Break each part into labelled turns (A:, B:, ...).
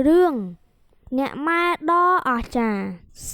A: រឿងអ្នកម៉ែដ៏អស្ចារ្យ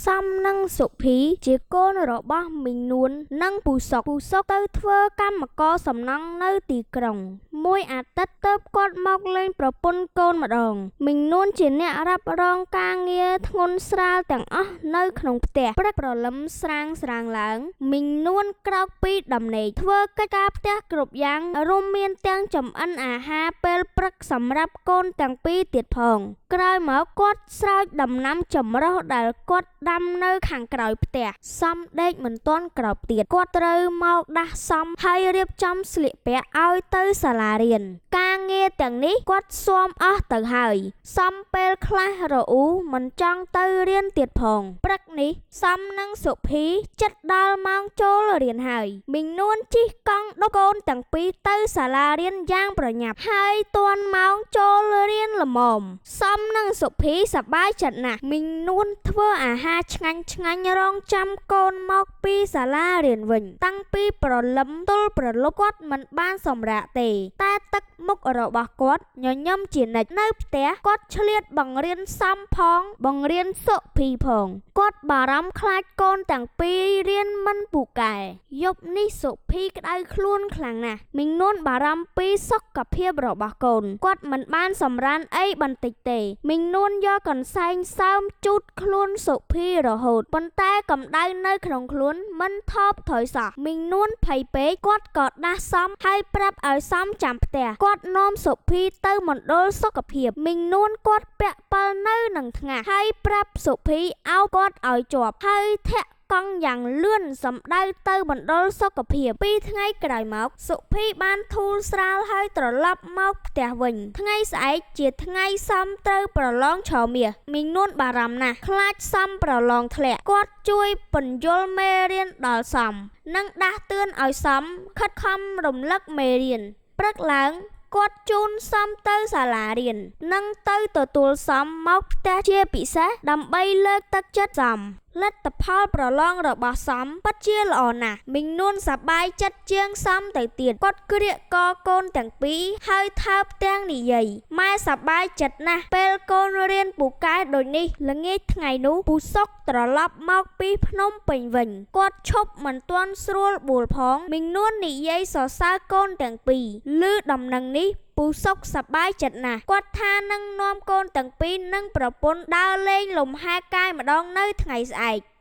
A: សំនិងសុភីជាកូនរបស់មីងនួននិងពូសុកពូសុកទៅធ្វើកម្មករសំណង់នៅទីក្រុង មួយអាទិត្យទើបគាត់មកលេងប្រពន្ធកូនម្ដង មីងនួនជាអ្នករ៉ាប់រងការងារធ្ងន់ស្រាលទាំងអស់នៅក្នុងផ្ទះព្រឹកព្រលឹមស្រាងៗឡើង មីងនួនក្រោកពីដំណេកធ្វើកិច្ចការផ្ទះគ្រប់យ៉ាងរួមមានទាំងចម្អិនអាហារពេលព្រឹកសម្រាប់កូនទាំងពីរទៀតផង ក្រោយមកគាត់ស្រោចដំណាំចម្រុះដែលគាត់ដាំនៅខាងក្រោយផ្ទះ សំដេកមិនទាន់ក្រោកទៀតគាត់ត្រូវមកដាស់សំហើយរៀបចំស្លៀកពាក់ឲ្យទៅសាលារៀន ការងារទាំងនេះគាត់ស៊ាំអស់ទៅហើយ សំពេលខ្លះរអ៊ូមិនចង់ទៅរៀនទៀតផង ព្រឹកនេះសំនិងសុភីជិតដល់ម៉ោងចូលរៀនហើយ មីងនួនជិះកង់ដឹកកូនទាំងពីរទៅសាលារៀនយ៉ាងប្រញាប់ ហើយទាន់ម៉ោងចូលរៀនល្មម សំនិងសុភីសប្បាយចិត្តណាស់ មីងនួនធ្វើអាហារឆ្ងាញ់ៗរង់ចាំកូនមកពីសាលារៀនវិញ តាំងពីព្រលឹមទល់ព្រលប់គាត់មិនបានសម្រាកទេ តែទឹកមុខរបស់គាត់ញញឹមជានិច្ច នៅផ្ទះគាត់ឆ្លៀតបង្រៀនសំផងបង្រៀនសុភីផង គាត់បារម្ភខ្លាចកូនទាំងពីររៀនមិនពូកែ យប់នេះសុភីក្តៅខ្លួនខ្លាំងណាស់ មីងនួនបារម្ភពីសុខភាពរបស់កូន គាត់មិនបានសម្រាន្តអីបន្តិចទេ មីងនួនយកកន្សែងសើមជូតខ្លួនសុភីរហូត ប៉ុន្តែកម្ដៅនៅក្នុងខ្លួនមិនថប់ថយសោះ មីងនួនភ័យពេកគាត់ក៏ដាស់សំហើយប្រាប់ឲ្យសំចាំផ្ទះ គាត់នាំសុភីទៅមណ្ឌលសុខភាព មីងនួនគាត់ពាក់ពិលនៅនឹងថ្ងាស ហើយប្រាប់សុភីឱបគាត់ឲ្យជាប់ ហើយធាក់កង់យ៉ាងលឿនសំដៅទៅមណ្ឌលសុខភាព ពីរថ្ងៃក្រោយមក សុភីបានធូរស្រាលហើយត្រឡប់មកផ្ទះវិញ ថ្ងៃស្អែកជាថ្ងៃសំត្រូវប្រឡងឆមាស មីងនួនបារម្ភណាស់ ខ្លាចសំប្រឡងធ្លាក់ គាត់ជួយពន្យល់មេរៀនដល់សំ និងដាស់តឿនឲ្យសំខិតខំរំលឹកមេរៀន ព្រឹកឡើងគាត់ជូនសំទៅសាលារៀន និងទៅទទួលសំមកផ្ទះជាពិសេសដើម្បីលើកទឹកចិត្តសំ លទ្ធផលប្រឡងរបស់សំពិតជាល្អណាស់ មីងនួនសប្បាយចិត្តជាងសំទៅទៀត គាត់ក្រៀកកកូនទាំងពីរហើយថើបទាំងនិយាយ ម៉ែសប្បាយចិត្តណាស់ពេលកូនរៀនពូកែដូចនេះ ល្ងាចថ្ងៃនោះពូសុកត្រឡប់មកពីភ្នំពេញវិញ គាត់ឈប់មិនទាន់ស្រួលបួលផង មីងនួននិយាយសរសើរកូនទាំងពីរ ឮដំណឹងនេះពូសុកសប្បាយចិត្តណាស់ គាត់ថានឹងនាំកូនទាំងពីរនិងប្រពន្ធដើរលេងលំហែកាយម្ដងនៅថ្ងៃស្អែក។